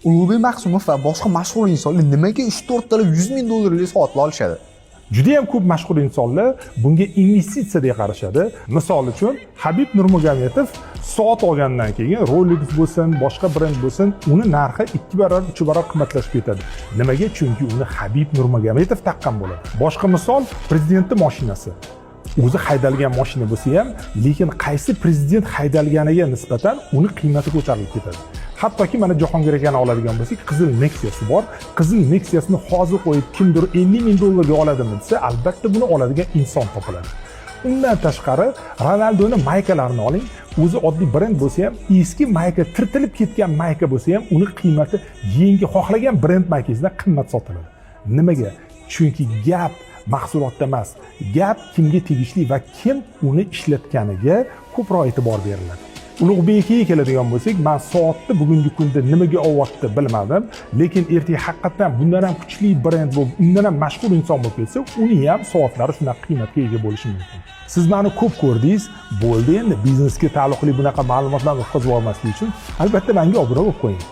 Ulug'bek Maqsumov va boshqa mashhur insonlar nimaga 3-4 talab 100 ming dollarlik soatlar olishadi? Juda ham ko'p mashhur insonlar bunga investitsiya deb qarashadi. Misol uchun, Habib Nurmagomedov soat olgandan keyin Rolex bo'lsin, boshqa brend bo'lsin, uni narxi 2 barobar, 3 barobar qimmatlashib ketadi. Nimaga? Chunki uni Habib Nurmagomedov taqqan bo'ladi. Boshqa misol, prezidentni mashinasi. O'zi haydalgan mashina bo'lsa ham, lekin qaysi prezident haydalganiga nisbatan uni qiymati ko'tarilib ketadi. Hattoki mana Jahongir akani oladigan bo'lsak, qizil Nexia'si bor. Qizil Nexia'sini hozir qo'yib kimdir 50 ming dollarga oladimi desa, albatta buni oladigan inson topiladi. Undan tashqari, Ronaldoni maykalarini oling. O'zi oddiy brend bo'lsa ham, eski mayka, tirtilib ketgan mayka bo'lsa ham, uni qiymati yangi xohlagan brend maykasidan qimmat sotiladi. Nimaga? Chunki gap mahsulotda emas, gap kimga tegishli va kim uni ishlatganiga ko'proq e'tibor beriladi. Ulug'bek akaga keladigan bo'lsak, man soatni bugungi kunda nimaga olyapti bilmadim, lekin ertaga haqiqatdan bundan ham kuchli brend bo'lib, undan ham mashhur inson bo'lib ketsa, uni ham soatlari shunaqa qiymatga ega bo'lishi mumkin. Siz mani ko'p ko'rdingiz, bo'ldi, endi biznesga taalluqli bunaqa ma'lumotlarni o'tkazib yubormaslik uchun albatta menga obuna bo'lib qo'ying.